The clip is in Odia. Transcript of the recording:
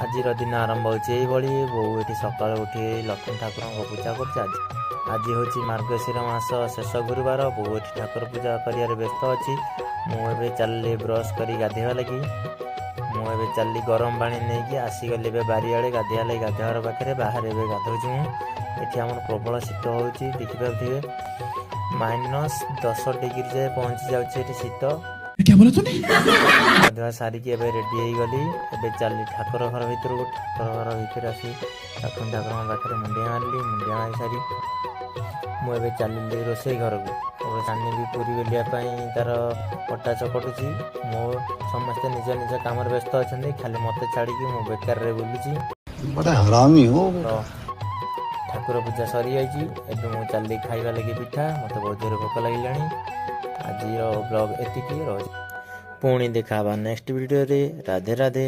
ଆଜିର ଦିନ ଆରମ୍ଭ ହେଉଛି ଏଇଭଳି। ବୋଉ ଏଠି ସକାଳୁ ଉଠି ଲକ୍ଷ୍ମୀ ଠାକୁରଙ୍କ ପୂଜା କରୁଛି। ଆଜି ଆଜି ହେଉଛି ମାର୍ଗଶିର ମାସ ଶେଷ ଗୁରୁବାର। ବୋଉ ଏଠି ଠାକୁର ପୂଜା କରିବାରେ ବ୍ୟସ୍ତ ଅଛି। ମୁଁ ଏବେ ଚାଲିଲି ବ୍ରସ୍ କରି ଗାଧେଇବା ଲାଗି। ମୁଁ ଏବେ ଚାଲିଲି ଗରମ ପାଣି ନେଇକି ଆସିଗଲି ଏବେ ବାରିଆଡ଼େ ଗାଧେଇବା ଲାଗି। ଗାଧୁଆ ପାଖରେ ବାହାରେ ଏବେ ଗାଧଉଛି ମୁଁ। ଏଠି ଆମର ପ୍ରବଳ ଶୀତ ହେଉଛି, ଦେଖିପାରୁଥିବେ, -10 ଡିଗ୍ରୀ ଯାଏ ପହଞ୍ଚି ଯାଉଛି ଏଠି ଶୀତ। क्या बोला तूने? ଗାଧୁଆ ସାରିକି ଏବେ ରେଡି ହେଇଗଲି। ଏବେ ଚାଲିଲି ଠାକୁର ଘର ଭିତରକୁ। ଠାକୁର ଘର ଭିତରେ ଆସି ଲକ୍ଷ୍ମୀ ଠାକୁରଙ୍କ ପାଖରେ ମୁଣ୍ଡିଆ ମାରିଲି। ମୁଣ୍ଡିଆ ମାରି ସାରି ମୁଁ ଏବେ ଚାଲିଲି ରୋଷେଇ ଘରକୁ। ଏବେ ସାନି ବି ପୁରୀ ବେଲିବା ପାଇଁ ତାର ଅଟା ଚକଟୁଛି। ମୋ ସମସ୍ତେ ନିଜ ନିଜ କାମରେ ବ୍ୟସ୍ତ ଅଛନ୍ତି, ଖାଲି ମୋତେ ଛାଡ଼ିକି। ମୁଁ ବେକାରରେ ବୁଲୁଛି। बड़ा हरामी हो ତ बेटा। ଠାକୁର ପୂଜା ସରିଯାଇଛି। ଏବେ ମୁଁ ଚାଲିଲି ଖାଇବା ଲାଗି ପିଠା। ମୋତେ ବହୁତ ଜୋରେ ଭୋକ ଲାଗିଲାଣି। ଆଜିର ବ୍ଲଗ୍ ଏତିକି ରହୁଛି। ପୁଣି ଦେଖା ହେବା ନେକ୍ସଟ ଭିଡ଼ିଓରେ। ରାଧେ ରାଧେ।